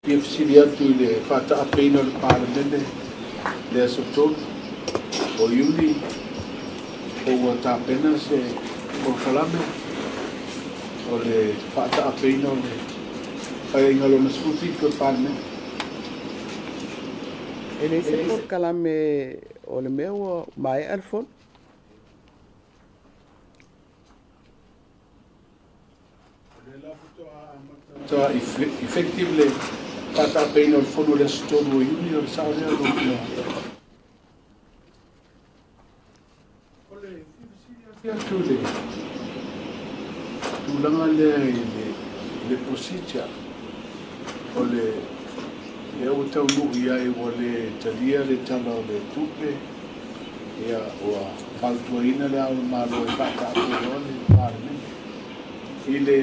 Fia fesili atu i le faataapeina o le Palemene le aso 3 o Iuni, po ua tapena se polokalame o le faataapeina o le Paeaiga Lona XVII o le Palemene. E leai se polokalame o le mea ua maea le fono. Ta effective le faataapeina o le fono le aso 3 o Iuni, o le sao lea lau Afioga? O le fesili atu le tulaga lea i le procedure o le lea ua taunuu i ai, ua le talia le Tala o le Tupe, ia ua fautuaina le Ao o le Malo e faataape loa le Palemene. I le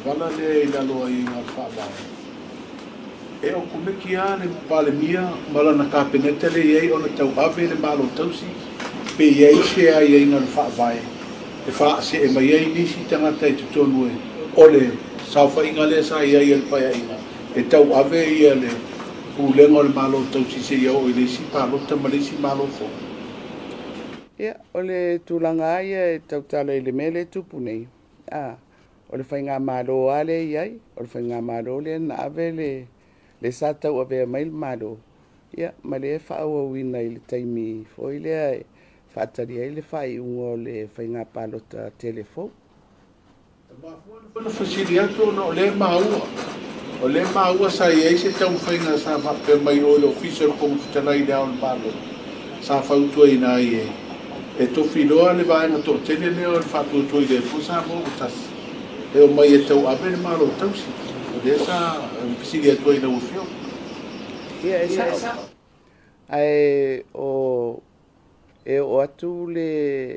vala lea i lalo ai o le Faavae, e okomeki lava le Palemia ma lana Kapeneta le i ai ona tauave le Malo tausi, pe i ai se aiaiga o le Faavae e faasee mai ai nisi tagata i totonu e o le saofaiga lea sa i ai e le Paeaiga e tauave ia le pulega o le Malo tausi seia oo i le isi palota ma le isi Malo fou. Ia, o le tulaga ia e tautala i le mea le tupu nei, o le faigamalo lava lea i ai, o le faigamalo lea na ave le sa tauavea mai le Malo, ia, ma le faaauauina i le taimi foi lea e faatali ai le faaiuga o le faiga palota tele fou. Ona fesili atu ona o lea maua, o lea maua sa i ai se taumafaiga sa faapea mai o le Ofisa o le Fofoga Fetalai i le Ao o le Malo sa fautuaina ai e tofiloa le vaega toatele lea o le Faatuatua i le Atua Samoa ua Tasi e o mai e tauave le Malo tausi. O lea sa fesili atu ai lau Afioga. Ia, e sao. Ae o e oo atu le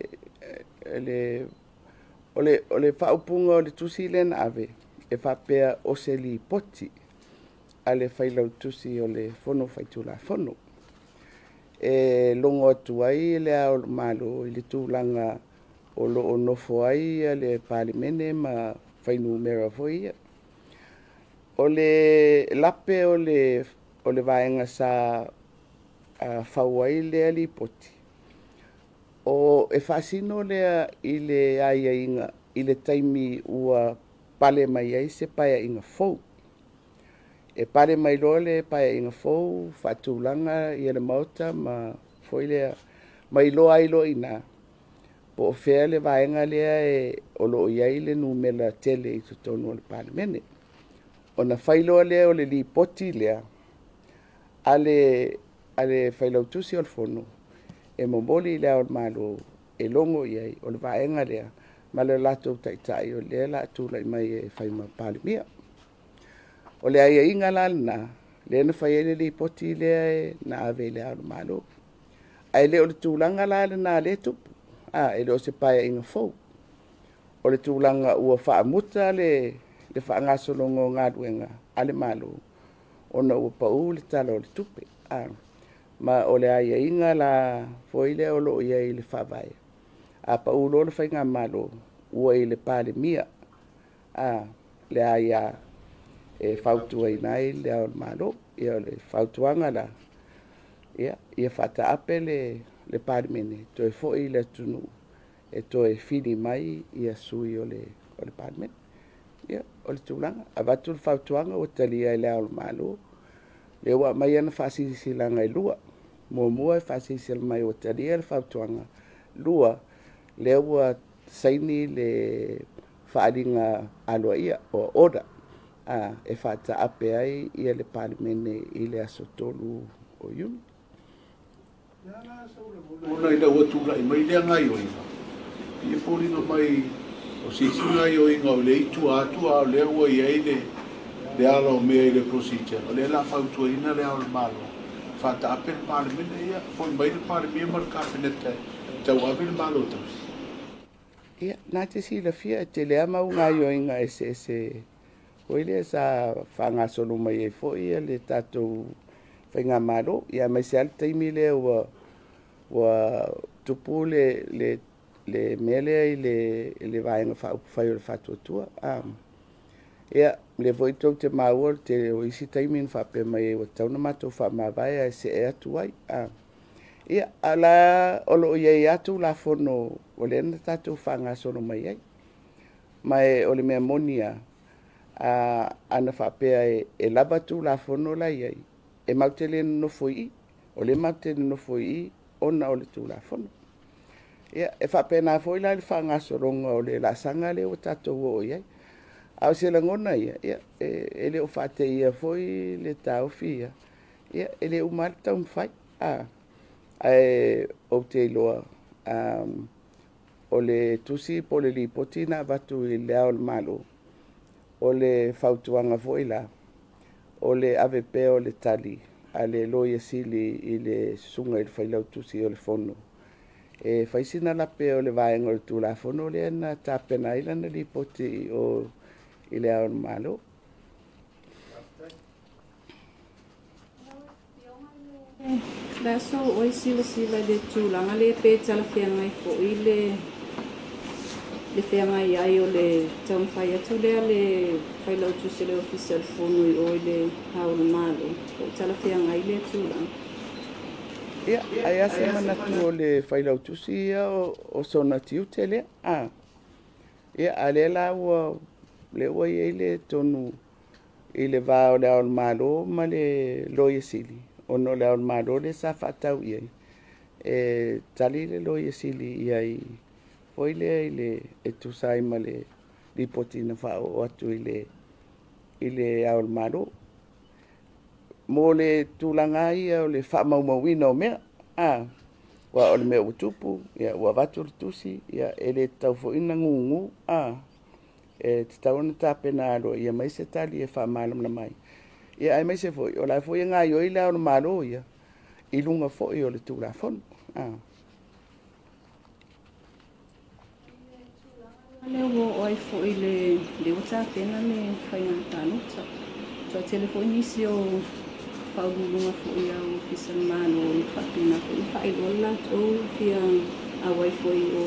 o le faaupuga o le tusi lea na ave e faapea o se lipoti a le Failautusi o le Fono Faitulafono e logo atu ai le Ao o le Malo i le tulaga o lo o nofo ai le Palemene ma fuainumera foi ia. O le lape o le vaega sa fau ai lea lipoti, o e faasino lea i le aiaiga i le taimi ua pale mai ai se paeaiga fou. E pale mai loa le paeaiga fou, faatulaga ia le Maota ma foi lea ma iloa ai loa i ina po o fea le vaega lea e o lo o i ai le numera tele i totonu o le Palemene. Ona fai loa lea o le lipoti lea a le Failautusi o le Fono e momoli i le Ao o le Malo e logo i ai o le vaega lea ma le latou taitai o lea o le a tulai mai e fai ma Palemia. O le aiaiga la lena lea na fai ai le lipoti lea na ave i le Ao o le Malo. Ae le o le tulaga la lena lea e tupu, e le o se paeaiga fou. O le tulaga ua faamuta le faagasologa o galuega a le Malo ona ua pau le Tala o le Tupe. Ma o le aiaiga la foi lea o lo o i ai i le Faavae, a pau loa le faigamalo, ua i le Palemia le aia e fautuaina ai le Ao o le Malo. Ia, o le fautuaga la, ia faataape le Palemene, toe foi i le atunuu e toe fili mai ia sui o le Palemene. Ia, o le tulaga, avatu le fautuaga ua talia e le Ao o le Malo, lea ua aumai ana faasilasilaga e lua. Muamua e faasilasila mai ua talia le fautuaga, lua, lea ua saini le faaaliga aloaia o order e faataape ai ia le Palemene i le aso 3 o Iuni. Ona ina ua tulai mai lea gaioiga, e foliga mai o se isi gaioiga o le itu atu, a o lea ua i ai le ala o mea i le procedure, o lea la fautuaina le Ao o le Malo faataape le Palemene, ia foi mai le Palemia ma le Kapeneta tauave le Malo tausi. Ia, na te silafia e tele lava mau gaioiga eseese foi lea sa faagasolo mai ai foi le tatou faigamalo. Ia, aemaise lava le taimi lea ua tupu le mea lea i le Vaega Faaupufai o le Faatuatua. Ia, lea foi tou te maua le tele o isi taimi na faapea mai ai ua tatau ona matou faamavae ae see atu ai. Ia, a o la o lo o i ai lava Tulafono o lea na tatou faagasolo mai ai. Ma o le mea moni lava, ana faapea e lava Tulafono la e i ai, e matou te le nonofo i i. O lea matou te nonofo i i ona o le Tulafono. Ia, e faapena foi la le faagasologa o le laasaga lea ua tatou oo i ai. A o se lagona ia, ia e le o faateia foi le taofi ia, ia e le uma lava le taumafai. Ae ou te iloa o le tusi po o le lipoti na avatu i Le Ao o le Malo, o le fautuaga foi la, o le ave pea o le tali a le Loia Sili i le Susuga i le Failautusi o le Fono, e fai sina lape o le vaega o le Tulafono lea na tapena ai lana lipoti i o i Le Ao o le Malo. Le aso oi silasila i le tulaga lea pe talafeagai foi le feagai ai o le taumafai atu lea le Failautusi o le Ofisa o le Fono i o i le Ao o le Malo, po o talafeagai lea tulaga. Ia, ai lava se manatu o le Failautusi ia o sona tiute lea. Ia, a o lea la ua, lea ua i ai le tonu i le va o Le Ao o le Malo ma le Loia Sili, ona o Le Ao o le Malo lea sa faatau i ai, e tali le Loia Sili i ai foi lea i le e tusa ai ma le lipoti na faaoo atu i Le Ao o le Malo. Mo le tulaga ia o le faamaumauina o mea, aua o le mea ua tupu, ia, ua avatu le tusi, ia, e le tatau foi ona gugu, e tatau ona tapena aloaia mai se tali e faamalamalama ai. Ia, aemaise foi, o la foi e gaoioi Le Ao o le Malo ia, i luga foi o le Tulafono. Lea ua oo ai foi le ua tapena le faiga palota. Toatele foi nisi o faauluuluga foi a Ofisa o le Malo na faapena foi ona faailoa le latou fia auai foi o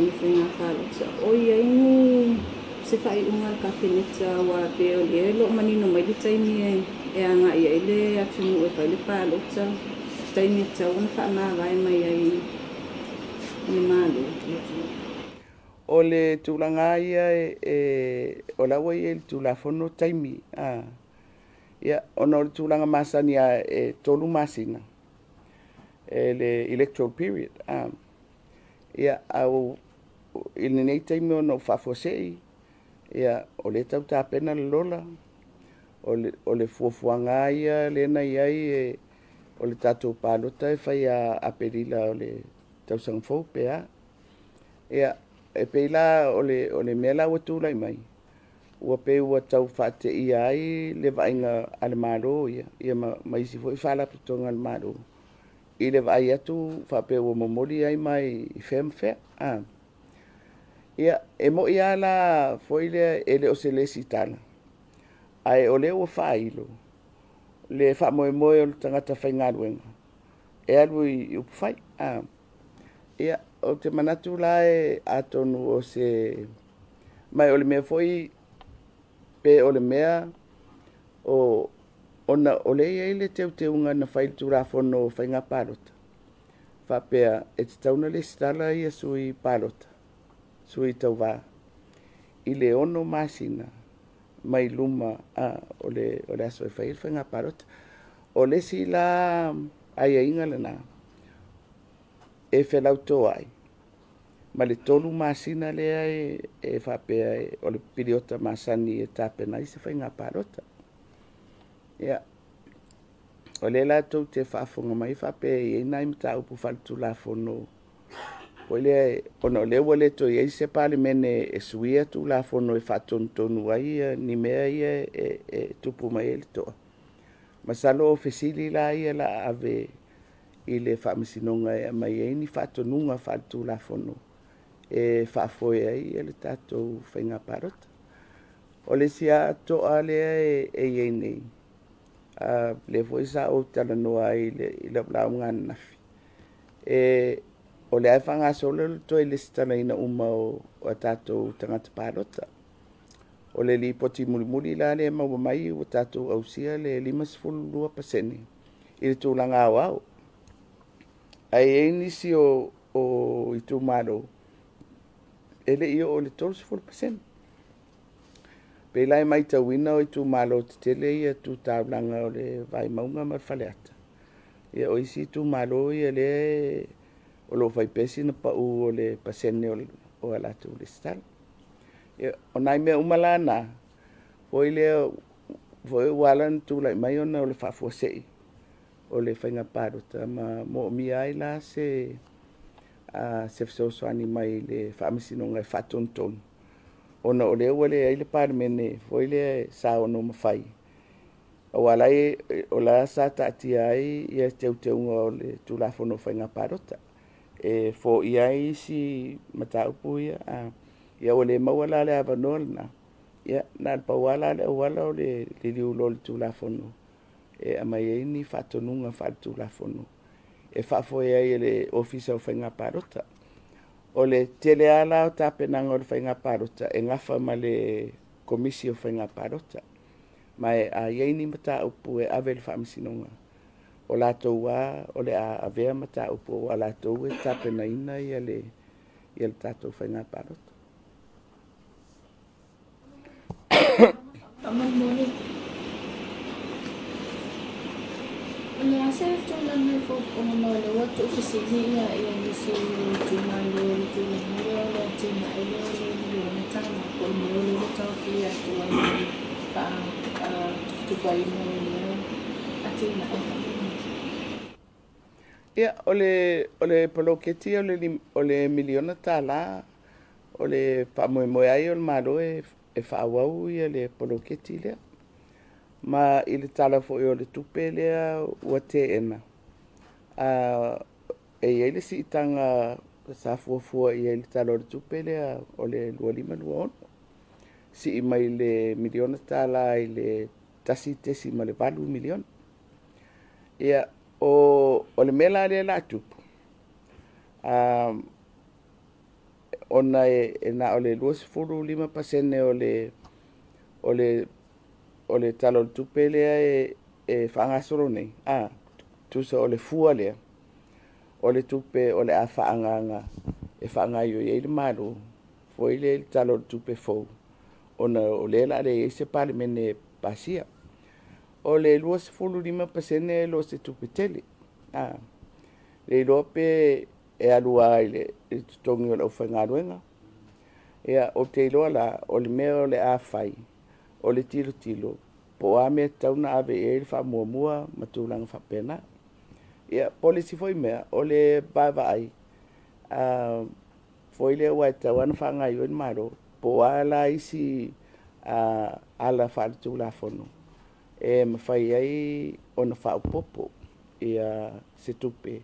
le faiga palota. O i ai ni se faaiuga a le Kapeneta aua pe o lea e lo o manino mai le taimi e agai ai le atunuu e fai le palota, taimi e tatau ona faamavae mai ai le Malo. O le tulaga ia o la ua i ai le Tulafono taimi. Ia, ona o le tulaga masani lava e 3 masina e le electoral period. Ia, a i lenei taimi ona o faafuasei, ia, o lea e tau tapena le lola, o le fuafuaga ia lea na i ai o le tatou palota e fai ia Aperila o le tausaga fou pe a. Ia, e pei la o le mea la ua tulai mai, ua pei ua tau faateia ai le vaaiga a le Malo ia, ia ma isi foi faalapotopotoga a le Malo, i le vaai atu faapea ua momoli ai mai i fea ma fea. Ia, e moi lava la foi lea e le o se lesitala, ae o lea ua faailo le faamoemoe o le tagata faigaluega e alu i upufai. Ia, ou te manatu la e atonu o se... Ma o le mea foi, pe o le mea o, ona o lea e i ai le teuteuga na fai i le Tulafono o Faiga Palota, faapea e tatau ona lesitala ia sui palota, sui tauva, i le 6 masina mai luma o le aso e fai ai le faiga palota. O le isi la aiaiga lena e felautoai ma le 3 masina lea e faapea o le piliota masani e tapena ai se faiga palota. Ia, o lea la tou te faafofoga mai faapea e i ai nai mataupu faaletulafono foi lea, ona o lea ua le toe i ai se Palemene e suia Tulafono e faatonutonu ai ni mea ia e tupu mai ai le toa. Masalo o fesili la ia o le a ave i le Faamasinoga e aumai ai ni faatonuga faaletulafono e faafoe ai le tatou faiga palota. O le isi lava toa lea e i ai nei, lea foi sa ou talanoa ai i lau lauga ananafi, o lea e faagasolo le toe lesitalaina uma o tatou tagata palota. O le lipoti mulimuli la lea e maua mai ua tatou ausia le 52% i le tulaga aoao. Ae i ai nisi o itumalo e le i oo i le 30%. Pei la e matauina o itumalo tetele ia tu taulaga o le Vaimauga ma le Faleata. Ia o isi itumalo ia lea o lo o fai pea sina pau o le pasene o a latou resitala. Ia, o nai mea uma la na, foi lea foi ua ala ona tulai mai ona o le faafuasei o le faiga palota ma moomia ai la se fesoasoani mai le Faamasinoga e faatonutonu, ona o lea ua leai le Palemene foi lea sa ono mafai, aua o la sa taatia ai ia teuteuga o le Tulafono o Faiga Palota e foia ai isi mataupu ia. Ia ua le maua la le avanoa lena, ia na o le pau lava la le auala o le liliu loa o le Tulafono e aumai ai ni faatonuga faaletulafono e faafoe ai e le Ofisa o Faiga Palota. O le tele lava la o tapenaga o le Faiga Palota e gafa ma le Komisi o Faiga Palota. Ma a i ai ni mataupu e ave i le Faamasinoga, o latou lava o le a avea mataupu aua o latou e tapenaina le tatou Faiga Palota. Faamolemole. O le a se tulaga e ona o lea ua tuufesili ia nisi itumalo i le tulaga lea o le atinae lea o le miliona tala po o le mea o lea ua taofia atu ai le faatufatufaina o lea atinae faamolemole. Ia, o le poloketi o le miliona tala, o le faamoemoe ai o le Malo e faaauau ia le poloketi lea. Ma i le tala foi o le tupe lea ua teena, e i ai le siitaga sa fuafua i ai le tala o le tupe lea o le 2025-2026. Sii mai le miliona tala i le 1.8 miliona. Ia, o le mea la lea o le a tupu, ona e na o le 25% o le tala o le tupe lea e faagasolo nei, tusa o le fua lea, o le tupe o le a faaagaaga e faagaoioi ai le Malo, foi lea i le tala o le tupe fou, ona o lea o le a leai se Palemene e pasia. O le 25% e le o se tupe tele. Le iloa pe e alu lava i le totogi o le aufaigaluega. Ia, ou te iloa la, o le mea o le a fai, o le tilotilo, po o a mea e tatau ona ave i ai le faamuamua ma tulaga faapena. Ia, po o le isi foi mea, o le vaavaai, foi lea aua e tatau lava ona faagaoioi le Malo, po o a la isi ala faaletulafono e mafai ai ona faaopoopo ia se tupe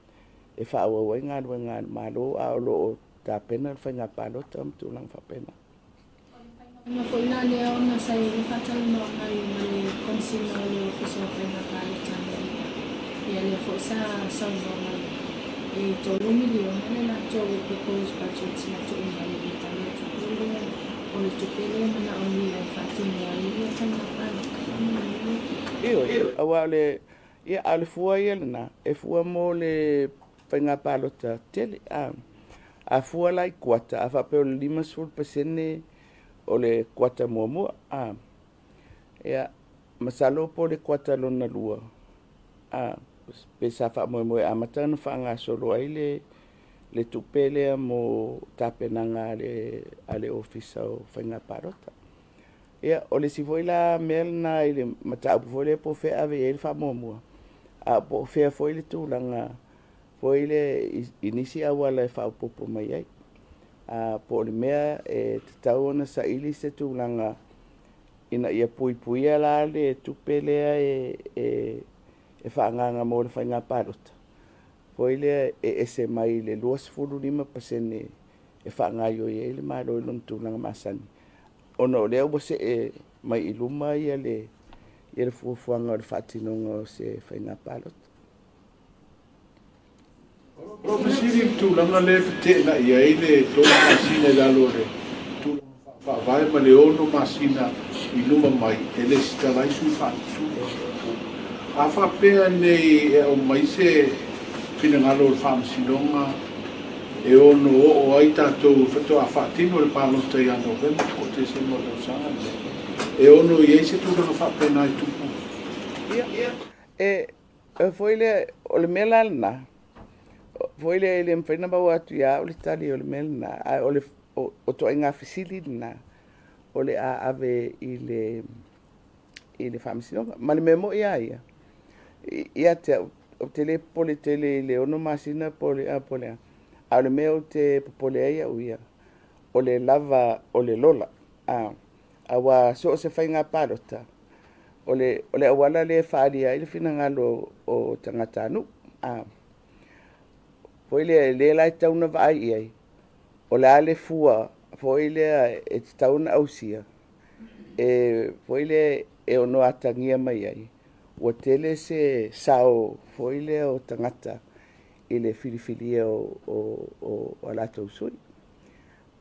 e faaauau ai galuega a le Malo, a o lo o tapena le faiga palota ma tulaga faapena. Ona foi la lea ona sa i ai le faatalanoaga ma le Komesina o le Ofisa o Faiga Palota a Amerika. Ia lea foi sa saunoa mai e 3 miliona le latou proposed budget na tuuina mai i le tala o le tupe lea o le tupe lea e manaomia e faatino ai ia faiga palota faamolemole. Ioe, aua o le, ia, a o le fua ia lena, e fua mo le faiga palota tele. A fua la i kuata, a faapea o le 50% o le kuata muamua. Ia, masalo po o le kuata lona lua, pe sa faamoemoe amata ona faagasolo ai le tupe lea mo tapenaga a le Ofisa o Faiga Palota. Ia, o le isi foi la mea lena i le mataupu foi lea po o fea ave i ai le faamuamua, a po o fea foi le tulaga foi lea i nisi auala e faaopoopo mai ai. Po o le mea e tatau ona saili se tulaga ina ia puipuia la le tupe lea e faaagaaga mo le faiga palota, foi lea e ese mai le 25% e faagaoioi ai le Malo i lona tulaga masani, ona o lea ua see mai i luma ia le fuafuaga o le faatinoga o se faiga palota. O fesili i le tulaga lea e feteenai ai le 3 masina i lalo o le tulaga Faavae ma le 6 masina i luma mai e lesitala ai sui faatutu. A faapea nei e aumai se finagalo o le Faamasinoga e ono oo ai tatou faatoa faatino le palota ia Novema po o Tesema o le tausaga lenei, e ono i ai se tulaga faapena e tupu? Ia, e foi lea, o le mea la lena, foi lea e le mafai ona maua atu ia au le tali o le mea lena, ae o le o toaiga fesili lena, o le a ave i le Faamasinoga. Ma le mea moi a ia, ia te au, o te le popole tele i le 6 masina po o le a po o le a. A o le mea o te popole ai au ia, o le lava o le lola. Aua so o se faiga palota, o le auala lea e faaalia ai le finagalo o tagatanuu. Foi lea, lea la e tatau ona vaai i ai, o le a le fua foi lea e tatau ona ausia, e foi lea e ono atagia mai ai, ua tele se sao foi lea o tagata i le filifilia o latou sui.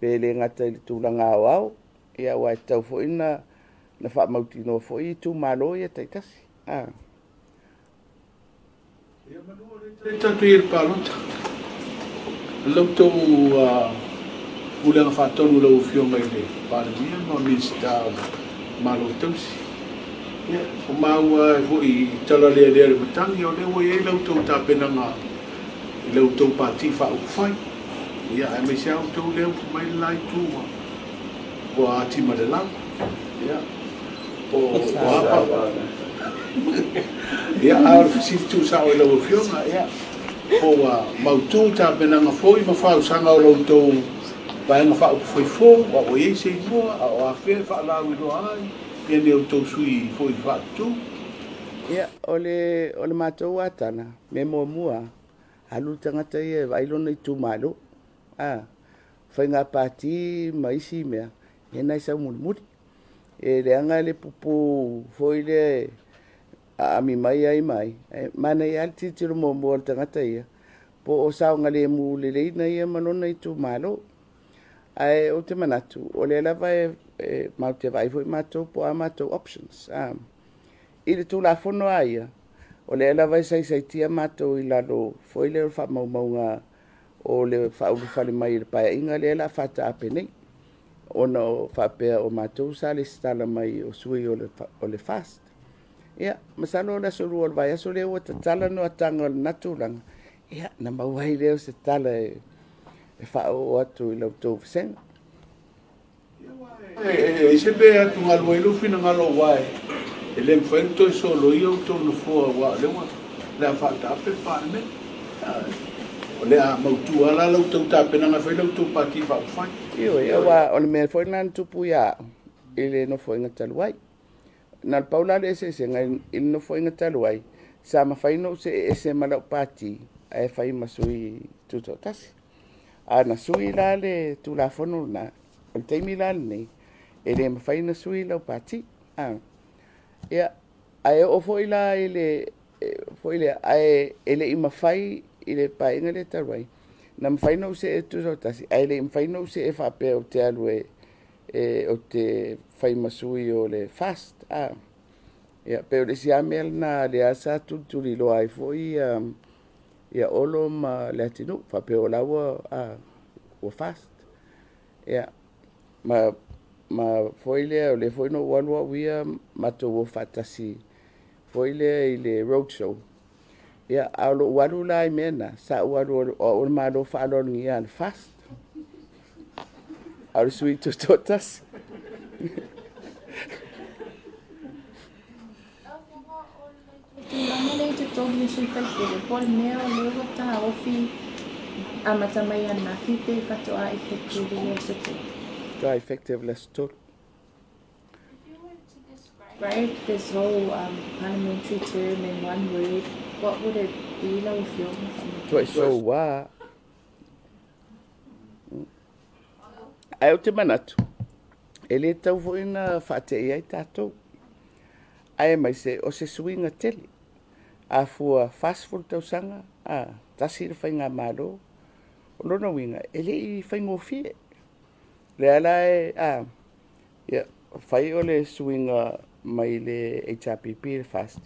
Pe le gata i le tulaga aoao, ia aua e tatau foi na faamautinoa foi itumalo ia taitasi. Ia manu o le tatou i le palota. Lau tou pulega faatonu lau Afioga i le Palemia ma Minisita o Malo Tausi. Ia, o maua foi i tala lealea le matagi, o lea ua i ai lau tou tapenaga i lau tou pati faaupufai. Ia, aemaise lava outou lea ua mai le la itu ua ati ma le lau. Ia, o apa. Ia, a o le fesili tuusao i lau Afioga, ia, po ua mautu tapenaga foi ma fausaga o lau tou vaega faaupufai fou, a ua i ai se igoa, a o afea e faalauiloa ai, ia ni outou sui foi faatutu. Ia, o le matou atala, me muamua, alu le tagata ia e vaai lona itumalo. Faiga pati ma isi mea, ia nai sau mulimuli. E leaga le pupu foi lea aami mai ai mai, manaia lava le tilotilo muamua o le tagata ia, po o saogalemu lelei na ia ma lona itumalo. Ae ou te manatu, o lea lava e matou te vaai foi matou po o a matou options. I le Tulafono a ia, o lea lava e saisaitia matou i lalo foi lea o le faamaumauga o le faaulufale mai i le paeaiga lea la faataape nei. Ona o faapea o matou sa lesitala mai o sui o le FAST. Ia, masalo o le aso 2 o le vaiaso lea ua tatala noataga o lena tulaga, ia, na maua ai lea o se tala e faaoo atu i lau tou vasega. E se mea atu galu ai lou finagalo aua e le mafai ona toe soloia outou nofoa aua o lea ua le a faataape le Palemene. O le a mautu lava la lau tou tapenaga e fai lau tou pati faaupufai. Ioe, aua o le mea foi lena na tupu ia au i le nofoaiga talu ai. Na o le pau la le eseesega i le nofoaiga talu ai, sa mafai ona ou see ese ma lau pati ae fai ma sui tutoatasi. A na sui la le Tulafono lena, o le taimi la lenei, e le mafai ona sui lau pati. Ia, ae oo foi la i le, foi lea, ae e le i mafai i le paeaiga lea talu ai, na mafai ona ou see tutoatasi, ae le i mafai ona ou see faapea ou te alu e ou te fai ma sui o le FAST. Ia, pe o le isi lava mea lena lea sa tulituliloa ai foi ia Olo ma le atunuu, faapea o la ua FAST. Ia, ma foi lea, o lea foi na ou alu au ia matou o faatasi foi lea i le roadshow. Ia, a o lou alu la i mea na, sa ou alu o au o le Malo faaaloalogia a le FAST. A o le sui tutoatasi. Tulaga lea i totonu o sui faipule, po o le mea o lea ua taofi amata mai ananafi pe faatoa effective i le aso 3. Faatoa effective le aso 3. If you were to describe this whole parliamentary term in one word, what would it be, lau Afioga? Tuai soua. Ae ou te manatu, e le tau foi na faate'i ai tatou. Ae mai se o se suiga tele. A fua 40 tausaga, tasi le faigamalo, o lona uiga, e le i faigofie. Lea la e, Ia, fai o le suiga mai le HRPP le FAST,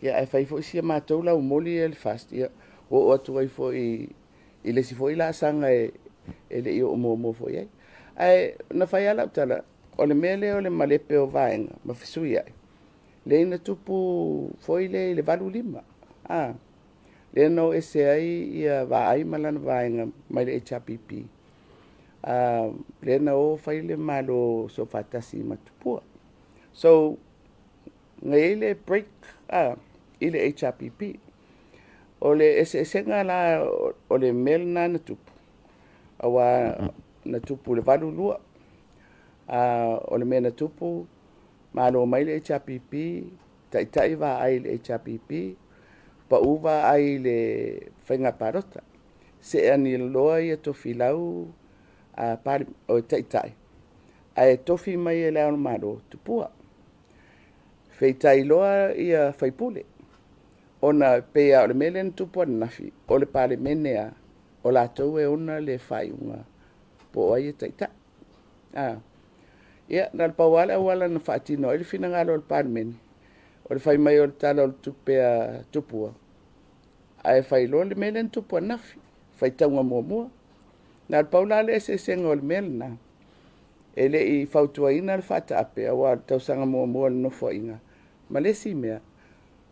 ia ae fai foi sia matou laumoli e le FAST, ia ua oo atu ai foi i le isi foi laasaga e le i oo muamua foi ai. Ae na fai lava lau tala, o le mea lea o le malepe o vaega ma fesui ai, lea na tupu foi lea i le 85. Lea na o ese ai ia Vaai ma lana vaega mai le HRPP. Lea na o fai le Malo Soofaatasi ma Tupua. So, na i ai le break i le HRPP. O le eseesega la o le mea lena na tupu, aua na tupu i le 82. O le mea na tupu, malo mai le HRPP, taitai Vaai i le HRPP, pau Vaai i le faiga palota. See ane loa ia Tofilau o taitai, ae tofi mai e le Ao o le Malo, Tupua. Feitai loa ia faipule, ona pei lava o le mea lea na tupu ananafi, o le Palemene lava, o latou e ona le faaiuga po o ai e taitai. Ia, na o le pau lava le auala na faatino ai le finagalo o le Palemene, o le fai mai o le Tala o le Tupe a Tupua, ae fai loa le mea lea na tupu ananafi, faitauga muamua. Na o le pau la le eseesega o le mea lena, e le i fautuaina le faataape, aua o le tausaga muamua o le Nofoaiga, ma le isi mea,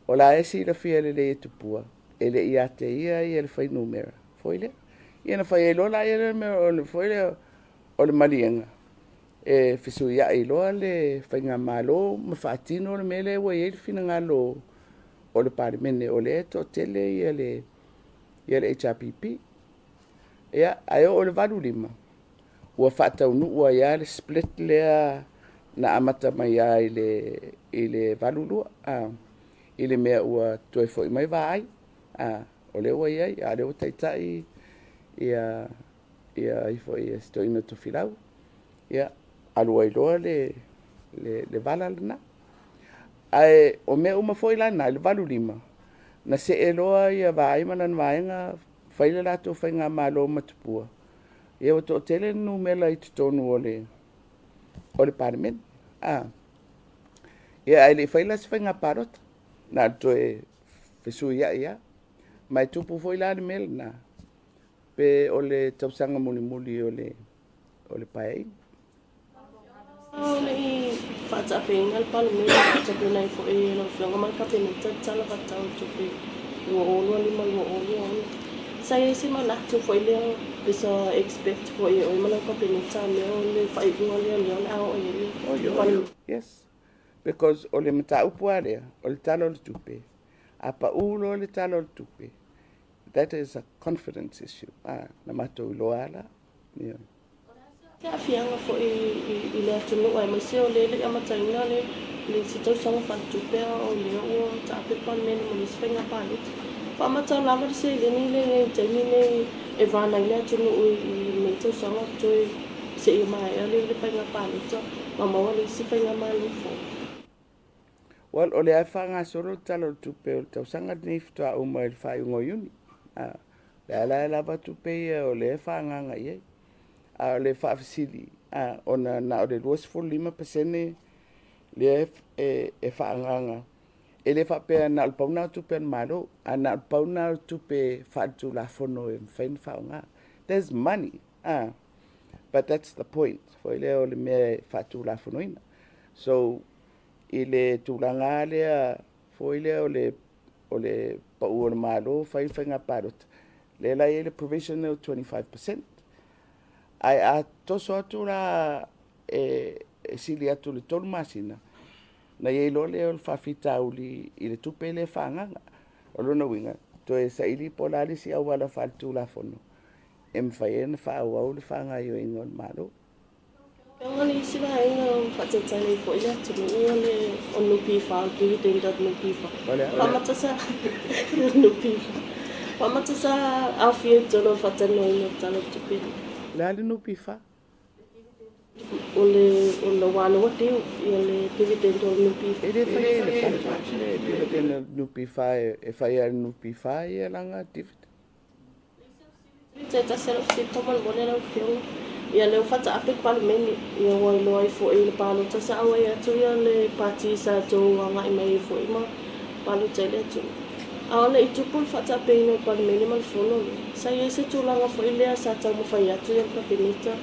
o la e silafia lelei e Tupua, e le i ia te ia le fuainumera foi lea. Ia na fai ai loa la le mea o le foi lea o le maliega, e fesuiai loa le faigamalo ma faatino le mea lea ua i ai le finagalo o le Palemene, o lea e toatele ia le HRPP. Ia, ae oo i le 85, ua faataunuu ai lava le split lea na amata mai lava i le 82, i le mea ua toe foi mai Vaai. O lea ua i ai, a o lea ua taitai ia ai foi si toeaina Tofilau. Ia, alu ai loa le vala lena. Ae o mea uma foi la na i le 85, na see loa ia Vaai ma lana vaega, fai le latou faigamalo ma Tupua, ia ua toatele le numera i totonu o le Palemene. Ia ae le i fai la se faiga palota, na o le toe fesuiai lava. Ma e tupu foi la le mea lena, pe o le tausaga mulimuli o le Paeaiga. O le i faataapeina le Palemene, faataapeina ai foi e lau Afioga ma le Kapeneta le Tala Faatatau o le Tupe 2025/2026. Sa i ai se manatu foi lea pe sa expect foi e oe ma lau Kapeneta mea o le faaiuga lea o le a oo i ai le Palemene? Yes, because o le mataupu lava lea, o le Tala o le Tupe, a pau loa le Tala o le Tupe, that is a confidence issue. Na matou iloa la. Yeah. Se aafiaga foi i le atunuu aemaise o le le amataina le isi tausaga faaletupe o lea ua taape le Palemene mo le isi faiga palota. Faamatau lava le seleni le i taimi nei e run ai le atunuu i lenei tausaga toe seia maea le faiga palota ma maua le isi faigamalo fou. Well, o lea e faagasolo le Tala o le Tupe o le tausaga lenei faatoa uma i le faaiuga o Iuni. Le ala e lava tupe ia o lea e faaagaga i ai. A o le faafesili, ona na o le 25% lea e faaagaga. E le faapea na o le pau lena o tupe a le Malo, a na o le pau lena o tupe faaletulafono e mafai ona faaaoga. There's money, but that's the point. Foi lea o le mea e faatulafonoina. So, i le tulaga lea, foi lea o le pau o le Malo, fai faiga palota, lea la i ai le provision o 25%. Ae a toso atu la e sili atu le 3 masina, na i ai loa lea o le faafitauli i le tupe lea faaagaga. O lona uiga, toe saili po o le a le isi auala faaletulafono e mafai ai ona faaauau le faagaoioiga o le Malo. Afioga, le isi vaega o faataitai ai foi le atunuu o le o NPF, dividend of NPF. Faamata sa NPF. Faamata sa aofia i totonu o le faatalanoaina o le Tala o le Tupe? O le a le NPF? O le o le ua ua due ia le dividend o le NPF. E le fai e le le dividend o le NPF, e fai e le NPF ia lana dividend. Se tasi lau fesili faamolemole lau Afioga. Ia lea ua faataape le Palemene, ia ua iloa ai foi i le palota sa auai atu ia le pati sa tou agai mai ai foi ma palota i le atunuu. A o le i tupu le faataapeina o le Palemene ma le fono lea, sa i ai se tulaga foi lea sa taumafai atu ia le Kapeneta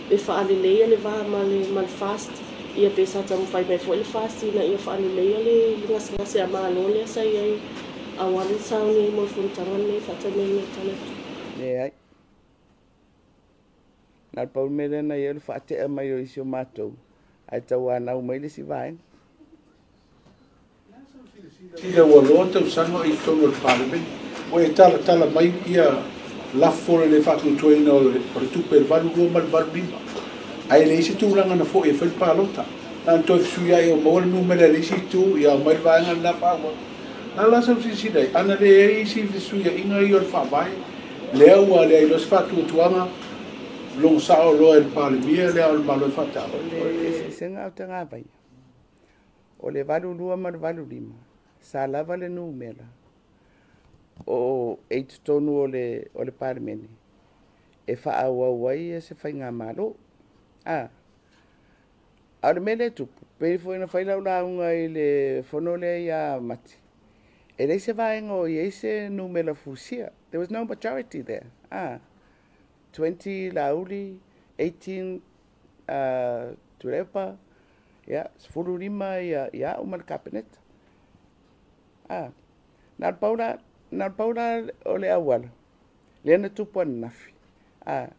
e faaleleia le va ma le FAST, ia pe sa taumafai mai foi le FAST ina ia faaleleia le gasegase a Malo lea sa i ai aua le sauni ai mo le fonotaga lenei faatanoina i le Tala o le Tupe. Leai. Na o le pau le mea lea na i ai o le faatea mai o isi o matou ae tauanau mai le isi vaega. Sila ua loa tausaga o i totonu o le Palemene, ua e talatala mai ia lafo o le le faatuatuaina o le tupe i le 82 ma le 85, ae leai se tulaga na foi e fai le palota. Na ona toe fesuiai o maua le numera e le isi itu, ia aumai le vaega lena faaauau. O le a la sau silasila i ai? Ana leai isi fesuiaiga ia o le faavae, lea ua leai loa se faatuatuaga, logo sao loa e le Palemia le Ao o le Malo e faataua. O le eseesega o tagavaia, o le 82 ma le 85, sa lava le numera o e i totonu o le Palemene e faaauau ai se faigamalo. A o le mea lea e tupu, pei foi ona fai lau lauga i le fono lea ia Mati, e leai se vaega o i ai se numera fusia. There was no majority there. 20 Laauli, 18 Tuilaepa, ia, 15 ia au ma le Kapeneta. Na o le pau la o le auala, lea na tupu ananafi,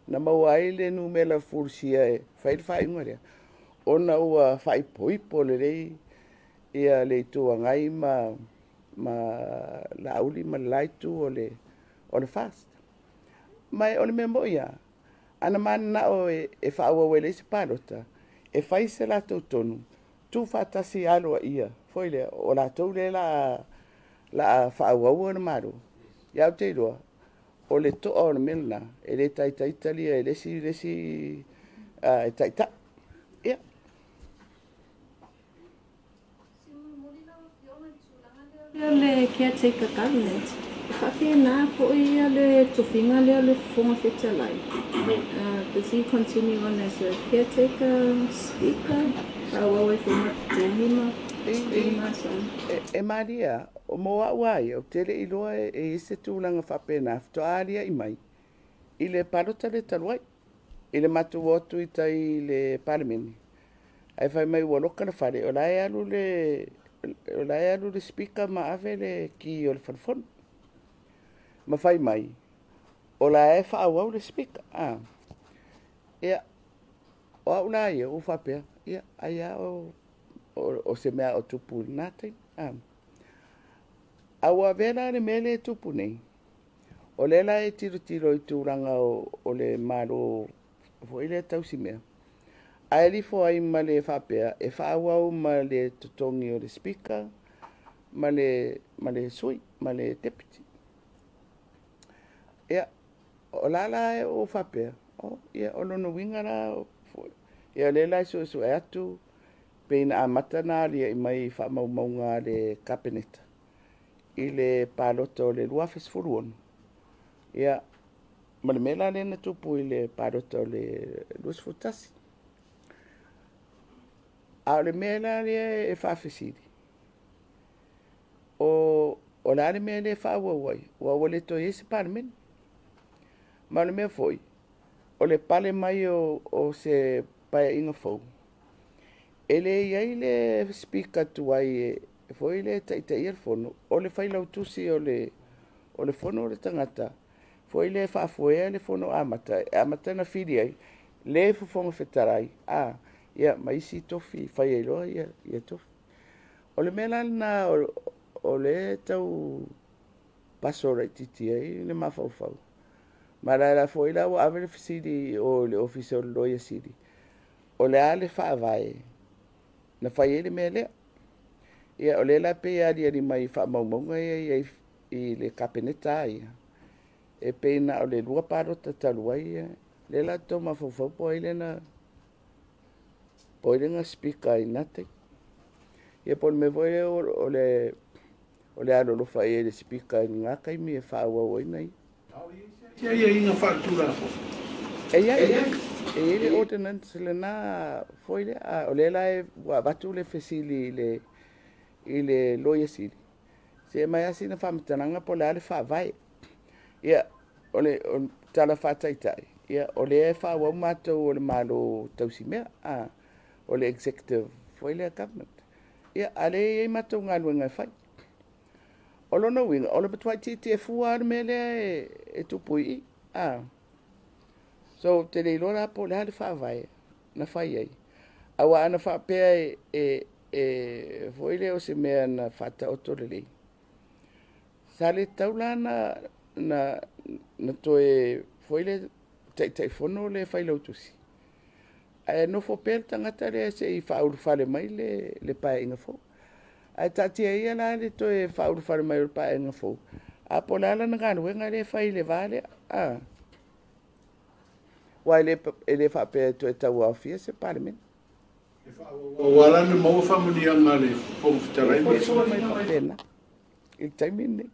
na maua ai le numera fusia e fai le faaiuga lea, ona ua faaipoipo lelei ia le Itu Agai ma Laauli ma le la itu o le FAST. Ma o le mea moi lava, ana mananao e faaauau ai leai se palota, e fai se latou tonu, tuufaatasi aloaia, foi lea, o latou lea la a faaauau le Malo. Ia ou te iloa, o le toa o le mea lena, e le taitai talia e le isi e taitai. Ia. Le caretaker government, e faapena foi le tofiga lea o le Fofoga Fetalai. Does he continue on as a caretaker speaker? Faaauau ai foi ma totogi ma masani. E malia, o mo au ai, o te le iloa e i se tulaga faapena, faatoa alia'i mai i le palota le talu ai, i le matou o atu i tai i le Palemene, ae fai mai ua loka le fale, o la e alu le speaker ma ave le ki o le falefono. Ma fai mai, o la e faaauau le speaker. Ia, o au la ia, ua faapea, ia, ai a o se mea o tupu i lena taimi. A ua avea la le mea lea e tupu nei, o lea la e tilotilo i tulaga o le Malo foi lea tausimea, ae alifo ai ma le faapea e faaauau ma le totogi o le speaker ma le sui, ma le deputy. Ia, o la la e o faapea, ia, o lona uiga la, ia, o lea la e suesue atu, pei na amata na alia'i mai faamaumauga a le Kapeneta i le palota o le 2016. Ia, ma le mea la lea na tupu i le palota o le 21. A o le mea la lea e faafesili, o le a le mea lea e faaauau ai, ua le toe i ai se Palemene. Ma o le mea foi, o le pale mai o se paeaiga fou, e le i ai le speaker tuai e foi le taitaia le fono, o le failautusi o le fono o le tagata, foi le faafoea le fono amata, e amata na fili ai, le Fofoga Fetalai, ia, ma isi tofi, fai ai loa ia tofi. O le mea la lena o le tau paso laitiiti ai le mafaufau. Ma la la foi la ua ave le fesili o le ofisa o le Loia Sili, o le a le faavae na fai ai le mea lea. Ia, o lea la pei aliali mai faamaumauga ia i le Kapeneta ia, e pei na o le 2 palota talu ai ia, lea la tau mafaufau po ai lea na speaker ai na taimi. Ia po o le mea foi lea o le alolofa i ai le speaker i lena taimi e faaauau ai na ia. Ia ia inga faaletulafono. E iai, e iai le ordinance lena foi lea, a o lea la e ua avatu le fesili i le Loia Sili, se mai lava sina faamatalaga po o le a le faavae. Ia, o le tala faataitai, ia, o lea e faaauau matou o le Malo tausimea, a, o le executive foi lea government. Ia, a lea e i ai matou galuega e fai. O lona uiga, o le matuai tietie fua lava le mea lea e tupu i i. A. So, ou te le iloa la po o le a le faavae na fai ai. Aua ana faapea e foi lea o se mea na faataoto lelei, sa le tatau la na toe foi lea Taitaifono le Failautusi, ae nofo pea le tagata lea se i faaulufale mai le Paeaiga fou. Ae taatia ia la le toe faaulufale mai o le Paeaiga fou, a po o le a lana galuega lea e fai i le va lea. A. Aua e le faapea e toe tauaofia se Palemene. Ua ala ona maua faamanuiaga a le Fofoga Fetalai. E foliga mai faapena i le taimi lenei.